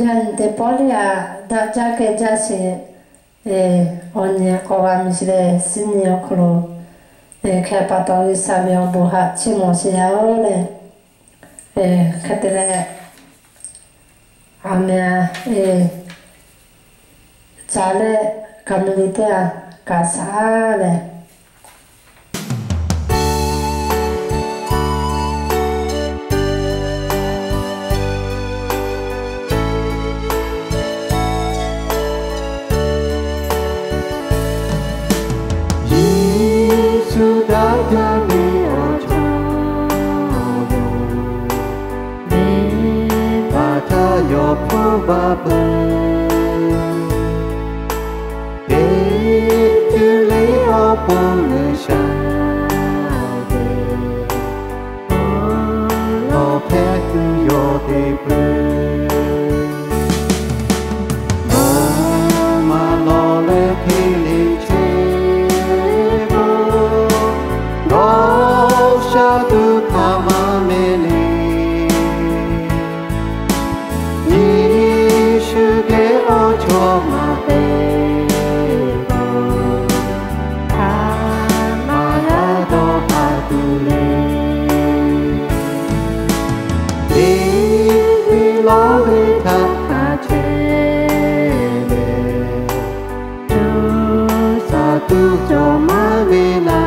Yaꞈ nyi teˇ pawˆ liˇ aꞈ daꞈ jaˇ kehˬ jaˇ sheˍ. Awˬ nyi k'awꞈ g'a miˬ sheˍ leh, suˉ nyi awˬ hk'aw lo hk'e pa taw, G'uiˬsha ve awˬ bon haꞈ chiˇ mawˬ sheˍ yaˇ oˬ leh, hk'e te leh, aˬ meh a, caˬ leh kaˬ miˬ liˬ teˇ g'aˇ kaꞈ shaˍ leh, Yeˍsuˆ daꞈ jaˇ ve awˬ chaw yoˬ, venˇbaˆ htaˇ yawˇ hpfuhˇ baˆ peuˬ. Teˇ ceuˬ le awˬ pon G'uiˬsha ve awˬ hpehꞈ tuˬ yawˇ te peuˬ. Nawˬ maˇ lawˬ leh hk'e le chehˇ-oˬ, dawˇ sha tuˬ hk'aˬ ma meh le. Yeˍsuˆ geh awˬ chawˇ maˇ te k'oˆ, hk'aˬ ma g'a dawˇ haˍ tuˬ le. Teˇ ve lawˇ ve htaꞈ hk'a chehˇ leh, cuˇ saˍ tuˬ cawˬ maˇ ve laˇ.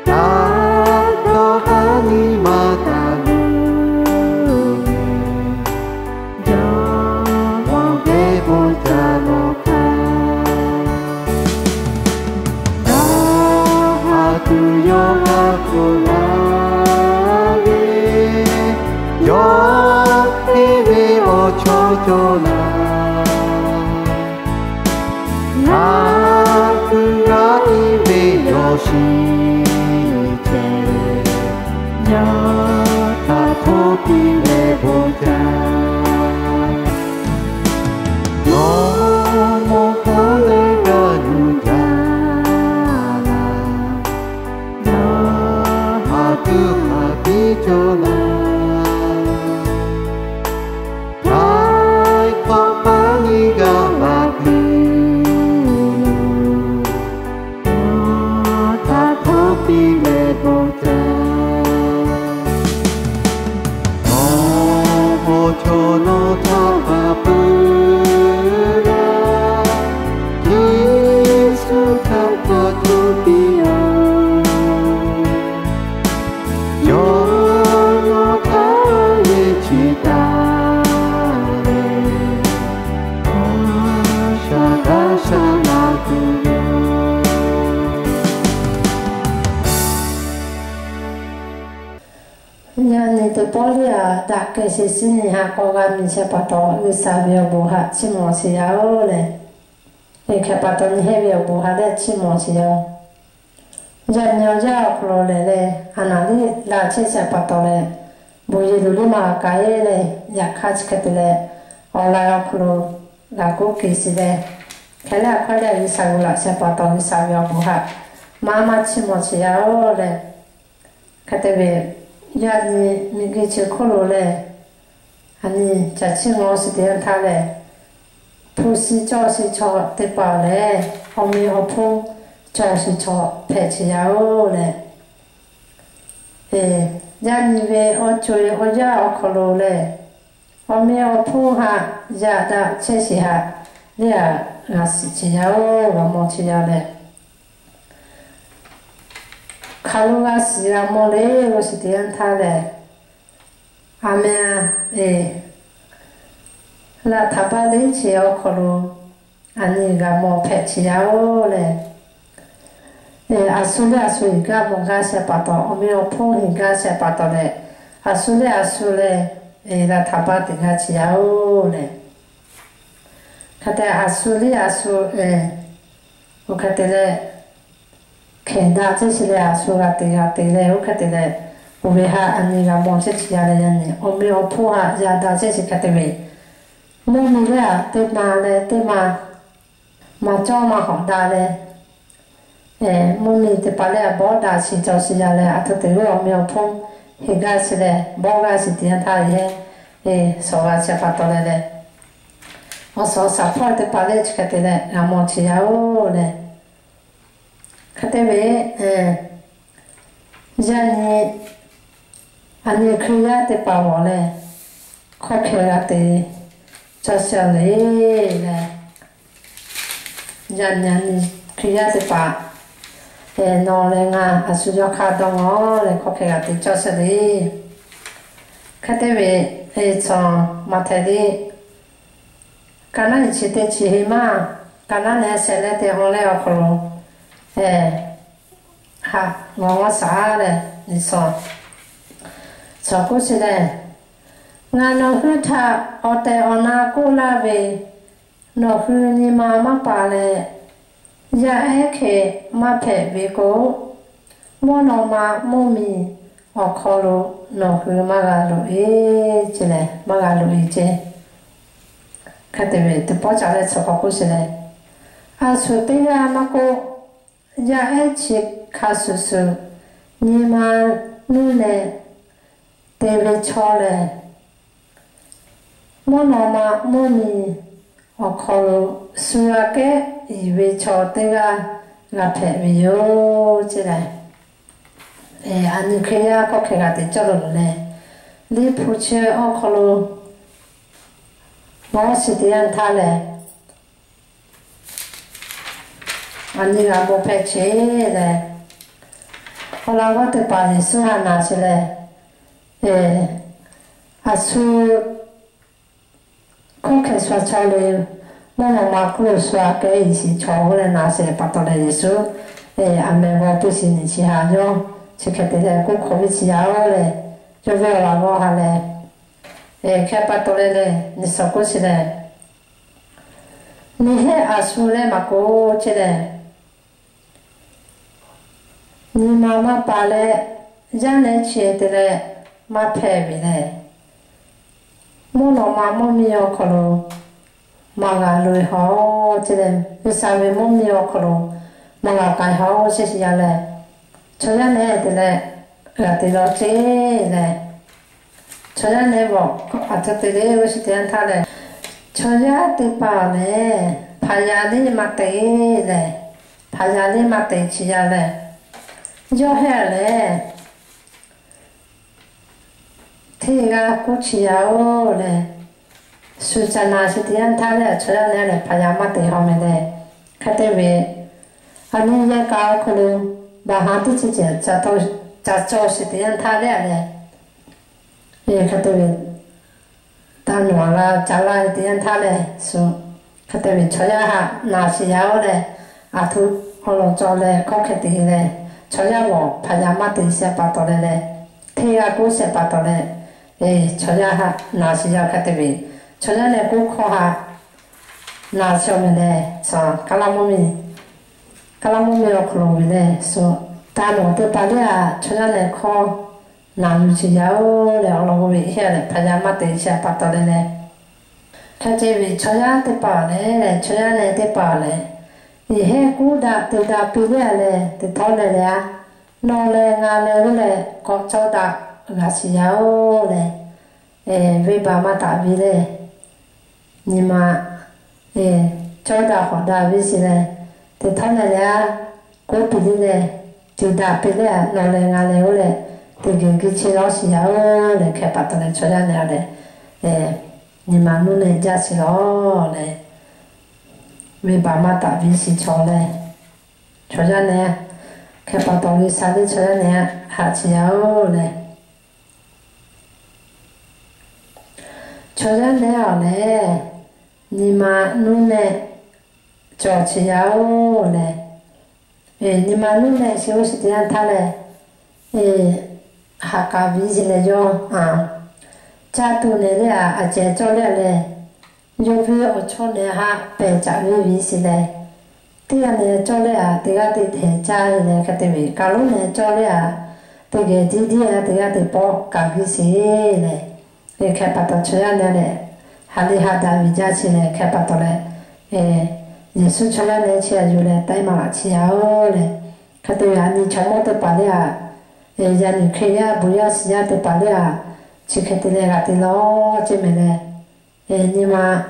Taˇ dawˇ haˍ nyi ma taˍ luˬ, jawˇmawˇ geh bon ca lawˬ hk'aˇ, dawˇ haˍ tuˬ yawˇ g'a hk'oˆ laˇ ve, yawˇ hk'e ve awˬ chawˇ cawˬ laˇ. Ngaˬ hui g'a iˉ ve yawˇ shiˍ ceh, yawˇ htaꞈ htoꞈ piˇ leh bon ca. Nawˬ mawˬ hkawˇ leh g'a yuˬ jaˇ laˇ, yawˇ haˍ tuˬ haˍ piˇ cawˬ laˇ. Htaiˍ hk'awꞈ paˍ nyi g'a laˬ tuˬ, yawˇ htaꞈ htoꞈ piˇ leh bon ca. Awˬ bon chaw nawˬ htaꞈ maˍ peuˬ laˇ, Yeˍsuˆ htaꞈ htoꞈ piˇ-oˬ. Yawˇ nawˬ htaꞈ ve chi taˍ leh, awˬ shaˍ daꞈ shaˍ laꞈ tuˬ yoˬ. Yaꞈ nyi teˇ pawˆ liˇ aꞈ daꞈ kehˬ sheˍ suˉ nyi haꞈ k'awꞈ g'a miˬ shehˍ pa taw, G'uiˬsha ve awˬ bon haꞈ chiˇ mawˬ sheˍ yaˇ oˬ leh, hk'e pa taw nyi heˆ ve awˬ bon haꞈ leh chiˇ mawˬ sheˍ yaˇ oˬ. Yaꞈ nyi awˬ yanˇ awˬ hk'aw lo lehˬ leh, aˬ naˍ liˇ la chehˇ shehˍ pa taw leh, bon yehˬ luˬ liˇ maˇ g'a kaꞈ-e leh, yaꞈ hk'aˇ chi hk'e te leh, awˬ laˬ awˬ hk'aw lo g'a k'oˆ kehˬ sheˍ leh, hk'e leh a hk'aˇ leh G'uiˬsha gu laꞈ shehˍ pa taw G'uiˬsha ve awˬ bon haꞈ maˇ maˇ chiˇ mawˬ sheˍ yaˇ oˬ leh, hk'e te ve, yaꞈ nyi miˬguiˬ chi hk'oˆ lo lehˬ, aˬ nyi caˬ chiˇ ngawˬ shiˍ teˇ yanˇ htaˇ lehˬ, hpu shi cawˇ shiˍ chaw teˇ hpaˍ lehˬ, awˬ meꞈ awˬ hponˇ cawˬ shiˍ chaw hpehꞈ sheˍ yaˇ oˬ leh, yaꞈ nyi ve awˬ co-e awˬ yanˇ awˬ hk'aw lo lehˬ, awˬ meꞈ awˬ hponˇ haꞈ yaꞈ daꞈ chehˇ sheˍ haꞈ, liˇ aꞈ g'a shiˍ sheˍ yaˇ oˬ, g'a mawˬ sheˍ yaˇ leh, hk'aˬ lo g'a shiˍ g'a mawˬ le g'a shiˍ teˇ yanˇ htaˇ lehˬ, aˬ meh a, laꞈ htaꞈ baˆ le chi awˬ hk'aw lo aˬ nyi g'a mawˬ hpehꞈ sheˍ yaˇ oˬ leh, aˬ shu leh aˬ shu hiˍ gaˇ mawˬ gaˇ shehˍ pa taw, awˬ meꞈ awˬ hponˇ hiˍ gaˇ shehˍ pa taw leh, aˬ shu leh aˬ shu leh laꞈ htaꞈ baˆ teꞈ gaˇ sheˍ yaˇ oˬ leh, hk'e te aˬ shu leh aˬ shu, oˇ hk'e te leh, hkehˬ daꞈ chehˇ sheˍ leh, aˬ shu g'a te g'a te leh, oˇ hk'e te leh, oˇ ve haꞈ aˬ nyi g'a mawˬ chehˇ sheˍ yaˇ leh, yaꞈ nyi awˬ meꞈ awˬ hponˇ haꞈ yaꞈ daꞈ chehˇ sheˍ hk'e te ve, mvuhˇ miˬ leh aꞈ teˇ ma leh teˇ ma maˇ cawˇ maˇ hawꞈ daꞈ leh, mvuhˇ miˬ teˇ hpaˍ leh aꞈ bawˆ daꞈ shiˍ cawˬ shiˍ yaˇ leh, aˬ htoꞈ te ve awˬ meꞈ awˬ hponˇ heˍ gaˇ sheˍ leh bawˆ gaˇ shiˍ teˇ yanˇ htaˇ lehˬ, Shawˍ g'a chi pa taw leh leh, awˬ suhˍ awˬ shaˍ hpawˇ teˇ hpaˍ lehˬ chi hk'e te leh g'a mawˬ chi yaˇ oˬ leh, hk'e te ve, yaˇ nyi, aˬ nyi Hkriꞈ yaˇ teˇ hpaˍ g'awˬ leh, hk'awˇ hkeh g'a te cawˇ shehˍ le leh, yaˇ nyi Hkriꞈ yaˇ teˇ hpaˍ, nawˬ leh ngaˬ a shu yawˇ hk'aˇ dawˇ ngaw leh hk'awˇ hkeh g'a te cawˇ shehˍ le. Hk'e te ve, cawˬ maˇ htehꞈ le, ka naˉ iˍ chi teˇ chi heˆ maˇ, ka naˉ nehˬ shehˍ leh te haw leh awˬ hk'aw lo, haꞈ g'awˬ g'awˇ shaˍ leh, cawˬ k'oˆ sheˍ leh, ngaˬ nawˬ hui htaꞈ awˬ tehˬ awˬ na k'oˆ laˇ ve, nawˬ hui nyi ma maˇ pa leh, yaˇ ehˉ hkeh maˇ hpehꞈ ve k'o, mvuhˇ naw ma mvuhˇ miˬ awˬ hk'aw lo nawˬ hui maˇ g'a loꞈ e ce leh, maˇ g'a loꞈ e ce. Hk'e te ve teˇ pawˆ ca leh cawˬ k'awꞈ k'oˆ sheˍ leh, a shu teˇ g'aˇ maˇ k'oˆ, yaˇ ehˉ chi hk'a shuˍ shuˍ nyi ma nuˇ neh te ve chaw lehˬ, mvuhˇ naw ma mvuhˇ miˬ awˬ hk'aw lo shu aꞈ kehˉ iˍ ve chaw teˇ g'aˇ g'a hpehꞈ ve yoˬ ce leh, aˬ nyi Hkriꞈ yaˇ hk'awˇ hkeh g'a te cawˇ lo lehˬ, Liꞈ hpu chi awˬ hk'aw lo g'awˇ shiˍ teˇ yanˇ htaˇ lehˬ, aˬ nyi g'a mawˬ hpehꞈ ce leh, awˬ laꞈ g'awˇ teˇ hpaˍ Yeˍsuˆ htaꞈ na sheˍ leh, a shu hkawˇ hkehꞈ shu a chaw le, mvuhˇ naw ma hk'oˆ lo shu aꞈ kehˉ iˍ shiˍ chaw g'uˇ leh na sheˍ pa taw leh Yeˍsuˆ, aˬ meh g'awˇ piˇ shiˍ nyi chi haꞈ yawˇ chi hk'e te leh k'oˆ hk'awꞈ viˇ chi yaˇ oˬ leh, yawˇ ve awˬ laꞈ g'awˇ ha leh, hk'e pa taw leh leh nyi shawˍ k'oˆ sheˍ leh, nyi hehˆ a shu leh maˇ k'oˆ ce leh, nyi ma maˇ pa leh, yaˇ nehˬ chi te leh maˇ hpehꞈ ve leh, mvuhˇ naw ma mvuhˇ miˬ awˬ hk'aw lo maˇ g'a loꞈ e haw ce leh, G'uiˬsha ve mvuhˇ miˬ awˬ hk'aw lo maˇ g'a k'ai haw ce shiˍ yaˇ leh, chaw yaˇ nehˬ te leh g'a te law ce leh, chaw yaˇ nehˬ bvuhꞈ aˬ htoꞈ te le g'uˇ shiˍ teˇ yanˇ htaˇ lehˬ, chaw yaˇ teˇ hpaˍ lehˬ hpaˍ yaˍ liˇ maˇ te leh, hpaˍ yaˍ liˇ maˇ te chi yaˇ lehˬ, yawˇ hehˆ lehˬ hteˇ g'a k'oˆ chi yaˇ oˬ leh, shu ca na shiˍ teˇ yanˇ htaˇ lehˬ, chaw yaˇ nehˬ lehˬ hpaˍ yaˍ maˇ te haw meh leh, hk'e te ve, aˬ nyi yehˬ kaꞈ awˬ hk'aw lo baˬ ha teˇ chi ceh ca cawˇ shiˍ teˇ yanˇ htaˇ lehˬ leh, hk'e te ve, taˇ nawˬ a g'a ca laˇ ve teˇ yanˇ htaˇ lehˬ, hk'e te ve chaw yaˇ haꞈ na shiˍ yaˇ oˬ leh, aˬ htoꞈ awˬ lawn cawˬ leh hkawˇ hkeh te leh, chaw yaˇ bvuhꞈ hpaˍ yaˍ maˇ te shehˍ pa taw leh leh, hteˇ g'a k'oˆ shehˍ pa taw leh, chaw yaˇ haꞈ na shiˍ yaˇ hk'e te ve, chaw yaˇ nehˬ k'oˆ hkawˇ haꞈ na shiˍ awˬ meh lehˬ, kaˇ laˇ mvuhˇ miˬ, kaˇ laˇ mvuhˇ miˬ awˬ hk'aw lo ve lehˬ, taˇ nawˬ teˇ hpaˍ lehˬ a chaw yaˇ nehˬ hkawˇ na yuˬ chi yaˇ oˬ leh awˬ lawn k'oˆ ve heˆ leh hpaˍ yaˇ maˇ te shehˍ pa taw leh leh, hk'e te ve chaw yaˇ teˇ hpaˍ lehˬ, chaw yaˇ nehˬ teˇ hpaˍ lehˬ, yehˬ heˆ k'uˉ daꞈ te daꞈ piˇ leh a leh teˇ htawˇ leh leh a, nawˬ leh ngaˬ leh g'uˇ leh k'awꞈ cawˇ daꞈ g'a shiˍ yaˇ oˬ leh, venˇbaˆ maˇ taˍ ve leh, nyi ma cawˇ daꞈ hawꞈ daꞈ ve shiˍ leh, teˇ htawˇ leh leh a, k'oˆ piˇ le leh, te daꞈ piˇ leh a, nawˬ leh ngaˬ leh g'uˇ leh teˇ geh geh chehˇ lawˇ shiˍ yaˇ oˬ leh hkeh pa taw leh chaw yaˇ nehˬ a leh, nyi ma nuˇ nehˬ jaˇ shiˍ lawˬ leh, venˇbaˆ maˇ taˍ ve shiˍ chaw leh, chaw yaˇ nehˬ hkeh pa taw ve shaˍ lehˬ chaw yaˇ nehˬ haꞈ chi yaˇ oˬ leh, chaw yaˇ nehˬ a leh, nyi ma nuˇ nehˬ cawˬ chi yaˇ oˬ leh, nyi ma nuˇ nehˬ shiˍ oˇ shiˍ teˇ yanˇ htaˇ leh, haꞈ k'aꞈ ve shiˍ leh yawˇ a, caˇ tuˬ nehˬ leh a, aˬ ceh cawˇ leh a leh, yawˇ ve awˬ chawˇ nehˬ haꞈ pehˬ caꞈ ve ve shiˍ leh, teˇ g'aˇ nehˬ cawˇ leh a, teˇ g'aˇ teˇ htehˍ caˇ ve leh hk'e te ve, kaˬ lonˉ nehˬ cawˇ leh a, teˇ geh diˇ diˇ a, teˇ g'aˇ teˇ pawˆ kaꞈ ve shiˍ leh, hkeh pa taw chaw yaˇ nehˬ leh, haꞈ leh haꞈ daꞈ ve jaˇ shiˍ leh hkeh pa taw leh, Yeˍsuˆ chaw yaˇ nehˬ chi a yuˬ leh taiˉ maˍ laꞈ chi yaˇ oˬ leh, hk'e te ve a nyi chaw mawˇ teˇ hpaˍ lehˬ a, yaꞈ nyi Hkriꞈ yaˇ bon yaˇ shiˍ yaˇ teˇ hpaˍ lehˬ a, Chi hk'e te leh g'a te lawˬ ceˇ mehˍ leh, nyi ma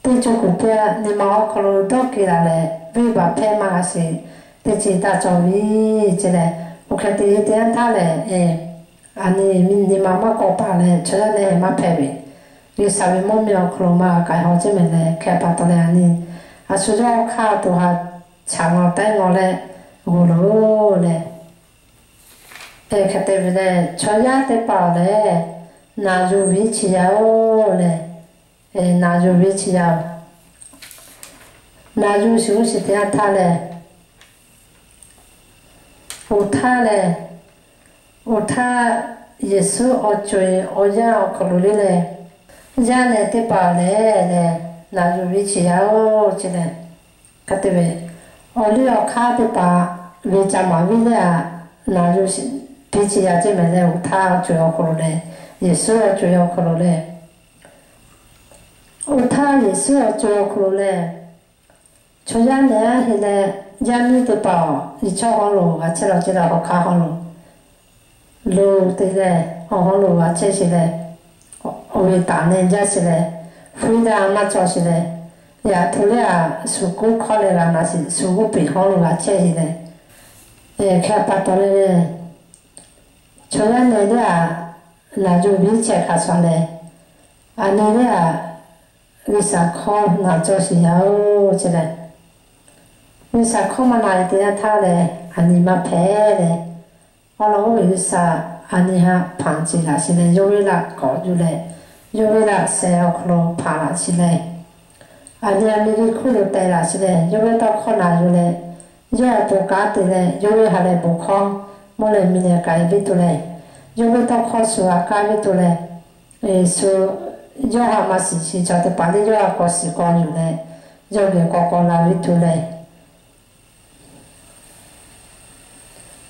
teˇ ceuˬ kuˬ piˇ, nyi ma awˬ hk'aw lo dawˇ keu laˬ leh, venˇbaˆ hpehˇ maˇ g'a sheˍ, teˇ ceuˬ taˇ cawˬ ve ceˇ leh, oˇ hk'e te teˇ yanˇ htaˇ lehˬ, aˬ nyi nyi ma maˇ k'awꞈ paˍ leh chaw yaˇ lehˬ maˇ hpehꞈ ve, G'uiˬsha ve mvuhˇmiˬ awˬ hk'aw lo maˇ g'a k'ai haw ceˇ mehˍ leh, hk'e pa taw leh aˬ nyi a shu yawˇ hk'aˇ tuˬ ha chaꞈ ngaw taiˉ ngaw leh g'uiˬ loˬ leh, hk'e te ve lehˬ, chaw yaˇ teˇ hpaˍ lehˬ, naˍ yuˬ ve chi yaˇ-oˬ leh, naˍ yuˬ ve chi yaˇ-oˬ, naˍ yuˬ shiˍ g'uˇ shiˍ teˇ yanˇ htaˇ lehˬ, oˇ htaˇ lehˬ, oˇ htaˇ Yeˍsuˆ awˬ co-e awˬ yanˇ awˬ hk'aw lo le lehˬ, yaˇ nehˬ teˇ hpaˍ lehˬ lehˬ, naˍ yuˬ ve chi yaˇ-oˬ ceˇ leh, hk'e te ve, awˬ liˇ awˬ hk'aˇ teˇ hpaˍ ve ca maˍ viˉ leh a, naˍ yuˬ piˇ chi yaˇ ceˇ mehˍ leh, oˇ htaˇ awˬ co-e awˬ hk'aw lo lehˬ, Yeˍsuˆ awˬ co-e awˬ hk'aw lo lehˬ, oˇ htaˇ Yeˍsuˆ awˬ co-e awˬ hk'aw lo lehˬ, chaw yaˇ nehˬ aˉ heˆ leh, yaˇ miˇ teˇ hpaˍ-oˬ, liꞈ chawˇ hawˉ lo g'a chehˇ la ceˇ leh, hawˉ hk'aˇ hawˉ lo lo te leh, awˬ hawˉ lo g'a chehˇ sheˍ leh, awˬ ve taˍ nehˬ jaˇ sheˍ leh, hpuiˇ daꞈ maˇ cawˬ sheˍ leh, yaꞈ htoꞈ lehˬ a, shu kuˉ hkawˇ leh g'a na sheˍ, shu g'uˇ peꞈ hawˉ lo g'a chehˇ sheˍ leh, hk'e pa taw leh, chaw yaˇ nehˬ lehˬ a, naˍ yuˬ viˉ chehˇ hk'a shuˍ leh, aˬ nyi lehˬ a, G'uiˬsha hkawˇ na cawˇ sheˍ yaˇ-oˬ ceˇ leh, G'uiˬsha hkawˇ maˇ na ve teˇ yanˇ htaˇ lehˬ, aˬ nyi maˇ hpehꞈ leh, awˬ lawn oˇ ve G'uiˬsha aˬ nyi haꞈ hpanˍ ceˬ laꞈ sheˍ leh, yawˇ ve laꞈ k'awꞈ yuˬ leh, yawˇ ve laꞈ sheh awˬ hk'aw lo hpanˍ laꞈ sheˍ leh, aˬ nyi aˬ miˍ ve hkuˇ lo teh laꞈ sheˍ leh, yawˇ ve tawˇ hkawˇ na yuˬ leh, yawˇ awˬ pon kanˉ te leh, yawˇ ve ha lehˬ bon hkawˇ mawˇ leh miˬ leh k'ai viˇ tuˬ leh, yawˇ ve tawˇ hkawˇ shu g'a kaˇ viˇ tuˬ leh, Yeˍsuˆ yawˇ haꞈ maˇ shiˍ sheˍ chaw teˇ hpaˍ lehˬ, yawˇ haꞈ k'awꞈ shiˍ k'awꞈ yuˬ leh, yawˇ geh k'awꞈ k'awꞈ la viˇ tuˬ leh,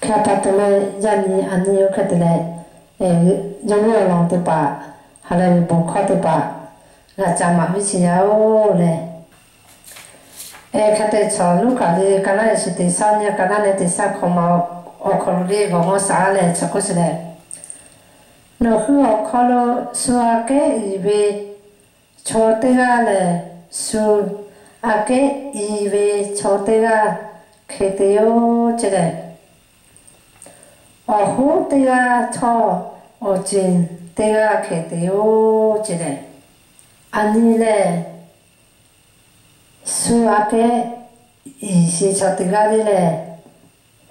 hk'e pa taw leh, yaˇ nyi aˬ nyi oˇ hk'e te leh, yawˇ ve awˬ lawn teˇ hpaˍ, ha lehˬ ve bon hkawˇ teˇ hpaˍ g'a ca maˍ viˇ sheˍ yaˇ-oˬ leh, hk'e te chaw Luˉkaꞈ lehˬ ka laˇ yaꞈ shiˍ teꞈ shaˉ nyi, ka laˇ nehˬ teꞈ shaˉ hkawꞈ ma awˬ hk'aw lo lehˬ g'awˬ g'awˇ shaˍ leh chi k'oˆ sheˍ leh, nawˬ hui awˬ hk'aw lo shu aꞈ kehˉ iˍ ve chaw teˇ g'aˇ lehˬ, shu aꞈ kehˉ iˍ ve chaw teˇ g'aˇ hk'e te yoˬ ceˇ leh, awˬ hoˉ teˇ g'aˇ htawˇ awˬ ceˬ teˇ g'aˇ hk'e te yoˬ ceˇ leh, aˬ nyi lehˬ shu aꞈ kehˉ iˍ sheˍ chaw teˇ g'aˇ le leh,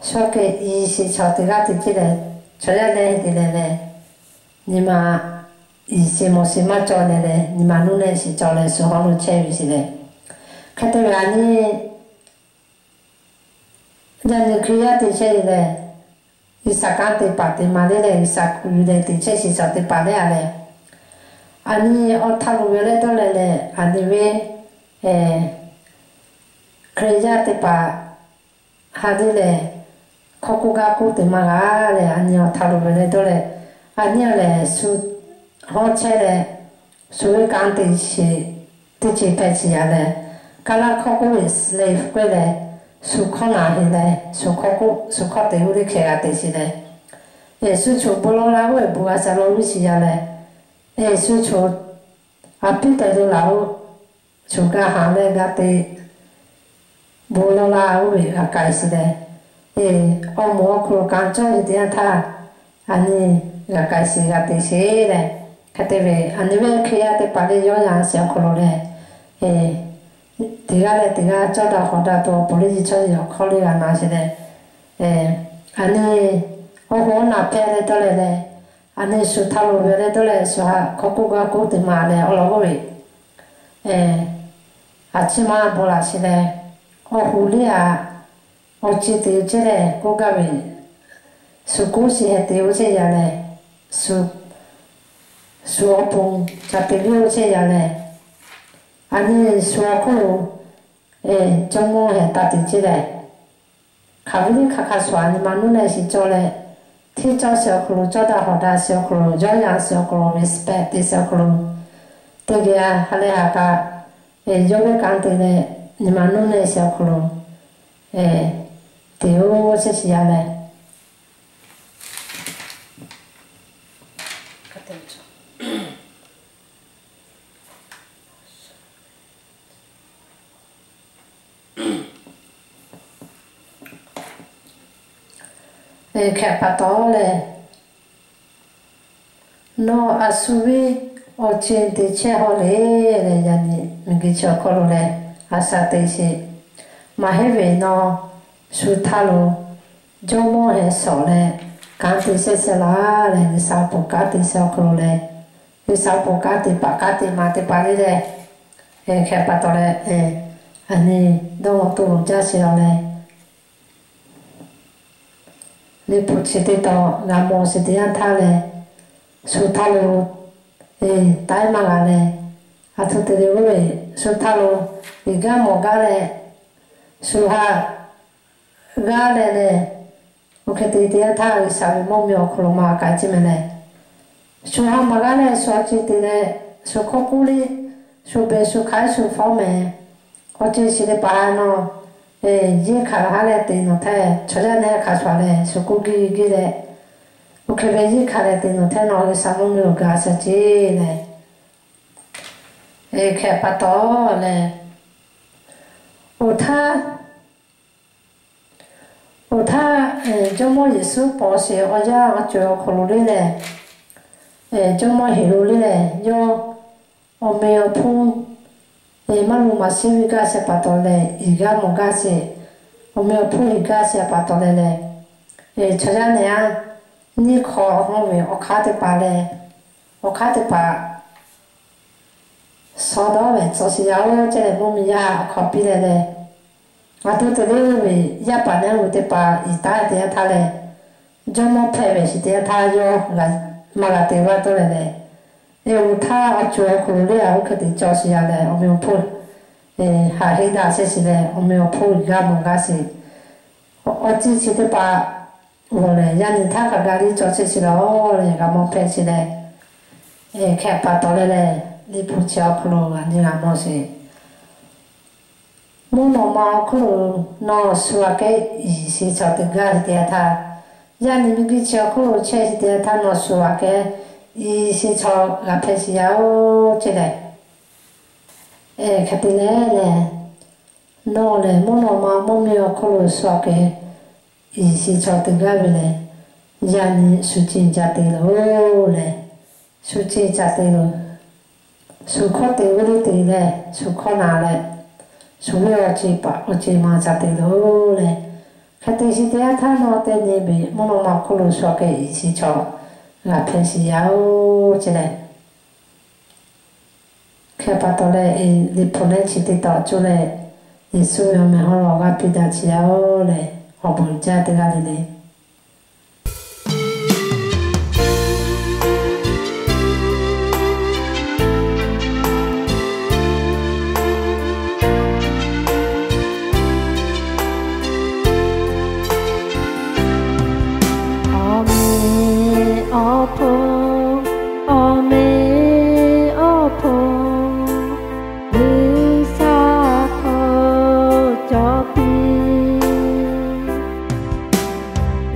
shu aꞈ kehˉ iˍ sheˍ chaw teˇ g'aˇ te ceˇ leh, chaw yaˇ lehˬ te leh leh, nyi ma iˍ sheˍ mawˬ sheˍ maˇ cawˬ leh leh, nyi ma nuˇ nehˆ sheˍ cawˬ leh shu hawˉ lo chehˇ ve sheˍ leh, hk'e te ve aˬ nyi yaˇ nyi Hkriꞈ yaˇ te chehˇ ve lehˬ, G'uiˬsha kanˉ te paˍ te ma le leh, G'uiˬsha kuˬ yuˬ leh te chehˇ sheˍ chaw teˇ hpaˍ lehˬ a leh, aˬ nyi awˬ htaˇ lo ve leh dawˇ leh leh, aˬ nyi ve Hkriꞈ yaˇ teˇ hpaˍ ha le leh, hk'aw k'oˆ gaˇ k'oˆ te maˇ g'a leh, aˬ nyi awˬ htaˇ lo ve leh dawˇ leh, aˬ nyi a lehˬ shu hawˉ chehˇ leh, shu ve kanˉ te sheˍ, teˇ ceuˬ hpehꞈ sheˍ yaˇ leh, ka laˇ hk'aw k'oˆ ve slave k'oˆ leh, shu hkawˇ naˍ heˍ leh, shu hkawˇ k'oˆ shu hkawˇ te oˇ ve hk'e g'a te sheˍ leh, Yeˍsuˆ choˬ bon lawˇ laˇ oˇ ve bon g'a sha lawˇ viˇ sheˍ yaˇ leh, Yeˍsuˆ choˬ aˬ piˉ tehꞈ lo laˬ oˇ, choˬ g'a haˍ leh g'a te bon lawˇ laˇ oˇ ve g'a k'ai sheˍ leh, awˬ moˍ awˬ hk'aw lo kanˉ cawˇ ve teˇ yanˇ htaˇ, aˬ nyi g'a k'ai sheˍ g'a te sheˍ leh, hk'e te ve aˬ nyi ve Hkriꞈ yaˇ teˇ hpaˍ lehˬ yawˇ yaˇ sheˍ awˬ hk'aw lo leh, teˇ g'aˇ leh teˇ g'aˇ cawˇ daꞈ hawˍ daꞈ tuˬ awˬ pon lehˬ, nyi chaw nyi awˬ hk'aw lehˬ g'a na sheˍ leh, aˬ nyi awˬ hoˉ naˍ hpehˇ leh dawˇ leh leh, aˬ nyi shu htaˇ lo ve leh dawˇ leh shu haꞈ hk'aw k'oˆ gaˇ k'oˆ te ma leh awˬ lawn k'oˆ ve, aˬ chi ma bon laˬ sheˍ leh, awˬ hoˉ lehˬ a, awˬ ceˬ te ceˇ leh k'oˆ gaˇ ve, shu k'oˆ sheˍ heh te oˇ chehˇ yaˇ leh, shu awˬ pon ca te viˇ oˇ chehˇ yaˇ leh, aˬ nyi shu awˬ hk'oˆ lo jawˇmawˇ heh taˇ te ceˇ leh, hk'aˬ ve liˇ hk'a hk'a shuˍ a nyi ma nuˇ nehˆ shiˍ cawˬ leh, hteˇ cawˇ shiˍ awˬ hk'aw lo, cawˇ daꞈ hawˍ daꞈ shiˍ awˬ hk'aw lo, yawˇ yaˇ shiˍ awˬ hk'aw lo, respect te shiˍ awˬ hk'aw lo, teˇ geh a ha lehˬ ha k'a, yawˇ ve kanˉ te leh, nyi ma nuˇ nehˆ shiˍ awˬ hk'aw lo te oˇ chehˇ shiˍ yaˇ leh, hk'e te Hk'e pa taw lehˬ, nawˬ a shu ve awˬ ceuˬ te chehˇ haw le leh, yaꞈ nyi miˬguiˬ chi awˬ hk'aw lo lehˬ, a shu te sheˍ. Maˇ heˆ ve nawˬ shu htaˇ lo Jawˇmawˇ heh shawˍ leh kanˉ te shehˍ shehˍ laˇ leh, G'uiˬsha awˬ pon kanˉ te shehˍ awˬ hk'aw lo lehˬ, G'uiˬsha awˬ pon kanˉ te paˍ kanˉ te ma te paˍ le leh, hk'e pa taw leh, a nyi dawˇ g'awˇ to lo jaˇ sheˍ law leh, Liꞈ hpu chi teˇ tawn g'a mawˬ sheˍ teˇ yanˇ htaˇ leh, shu htaˇ lo taiˉ maˇ g'a leh, a htoꞈ te le oˇ ve, shu htaˇ lo iˍ gaˇ mawˬ gaˇ leh, shu ha g'aˇ leh leh, oˇ hk'e te teˇ yanˇ htaˇ G'uiˬsha ve mvuhˇmiˬ awˬ hk'aw lo maˇ k'ai ceˇ meh leh, shu ha maˇ g'aˇ leh shu awˬ ceuˬ te leh, shu hk'oˆ kuˉ liˇ, shu beˬ shu hk'aiˉ shu fawˉ meh, awˬ ceuˬ chi teˇ hpaˍ nawˬ yeˇ hkanˍ haˉ leh te nawˬ hteˇ, chaw yaˇ nehˬ hkanˍ shuˍ leh shu kuˉ giˇ giˇ leh, oˇ hk'e ve yeˇ hkanˍ leh te nawˬ hteˇ nawˬ G'uiˬsha mvuhˇmiˬ awˬ gaˬ sha ceˇ leh, hk'e pa taw leh, oˇ htaˇ, oˇ htaˇ, Jawˇmawˇ Yeˍsuˆ paw sheˍ awˬ yanˇ awˬ ceuˬ awˬ hk'aw lo le leh, Jawˇmawˇ Heˍroˆ le leh yawˇ awˬ meꞈ awˬ hponˇ maˇ luˬ maˇ sheˉ ve gaˇ sheˍ pa taw leh, iˍ gaˇ mawˬ gaˇ sheˍ, awˬ meꞈ awˬ hponˇ iˍ gaˇ sheˍ pa taw leh leh, chaw yaˇ nehˬ aˇ nyiˇ hk'awꞈ hawˇ ve awˬ hk'aˇ teˇ hpaˍ leh, awˬ hk'aˇ teˇ hpaˍ shawˍ dawˇ ve tcuh shiˍ yaˇ oˬ ceˇ leh, mvuhˇmiˬ yaˇ awˬ hk'aw piˇ leh leh, a htoꞈ te le ve, yaˇ paˍ nehˬ hui teˇ hpaˍ iˍ taˉ teˇ yanˇ htaˇ leh, Jawˇmawˇ hpehꞈ ve sheˍ teˇ yanˇ htaˇ yawˇ maˇ g'a te vaˇ tawˆ leh leh, oˇ htaˇ awˬ ceuˬ awˬ hk'aw lo le a oˇ hk'e te cawˬ sheˍ yaˇ leh, awˬ meꞈ awˬ hponˇ haꞈ heˆ daꞈ sheˍ sheˍ leh, awˬ meꞈ awˬ hponˇ iˍ gaˇ mawˬ gaˇ sheˍ, awˬ ceuˬ chi teˇ hpaˍ g'awˬ leh, yaˇ nyi htaˇ hk'a gaˬ liˇ cawˬ sheˍ sheˍ laˇ leh, g'a mawˬ hpehꞈ sheˍ leh, hk'e pa taw leh leh, Liꞈ hpu chi awˬ hk'aw lo g'a nyi g'a mawˬ sheˍ. Mvuhˇ naw ma awˬ hk'oˆ lo nawˬ shu aꞈ kehˉ iˍ shiˍ chaw teˇ g'aˇ sheˍ teˇ yanˇ htaˇ, yaˇ nyi miˬguiˬ chi awˬ hk'oˆ lo chehˇ sheˍ teˇ yanˇ htaˇ nawˬ shu aꞈ kehˉ iˍ shiˍ chaw g'a hpehꞈ sheˍ yaˇ oˬ ceˇ leh, hk'e te leh leh, nawˬ lehˬ mvuhˇ naw ma mvuhˇmiˬ awˬ hk'oˆ lo shu aꞈ kehˉ iˍ shiˍ chaw teˇ g'aˇ ve lehˬ, yaˇ nyi shu ceˇ ca te loˬ leh, shu ceˇ ca te loˬ, shu hkawˇ te g'uˇ liˇ te leh, shu hkawˇ na leh, shu ve awˬ ceˇ paˍ awˬ ceˇ ma ca te loˬ leh, hk'e te sheˍ teˇ yanˇ htaˇ nawˬ teˇ nyi ve mvuhˇ naw ma awˬ hk'oˆ lo shu aꞈ kehˉ iˍ shiˍ chaw g'a hpehꞈ sheˍ yaˇ oˬ ceˇ leh, hk'e pa taw leh, Liꞈ hpu lehˬ chi teˇ tawn cuˇ leh, Yeˍsuˆ ve awˬ meh hawˉ lo g'a piˇ daꞈ chi yaˇ oˬ leh, awˬ bon jaˇ teˇ g'aˇ le le. Awˬ meꞈ awˬ hponˇ, awˬ meꞈ awˬ hponˇ, G'uiˬsha hk'aw cawˬ piˇ.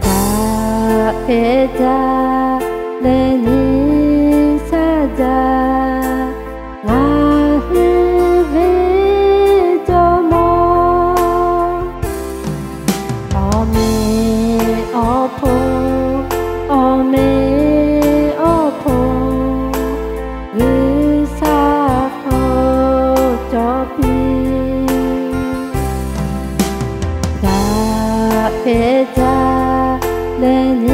Daꞈ kehˬ jaˇ leh nyi shaˉ jaˇ, ngaˬ hui ve Jawˇmawˇ. Awˬ meꞈ awˬ hponˇ, awˬ meꞈ awˬ hponˇ, G'uiˬsha hk'aw cawˬ piˇ. Daꞈ kehˬ jaˇ leh nyi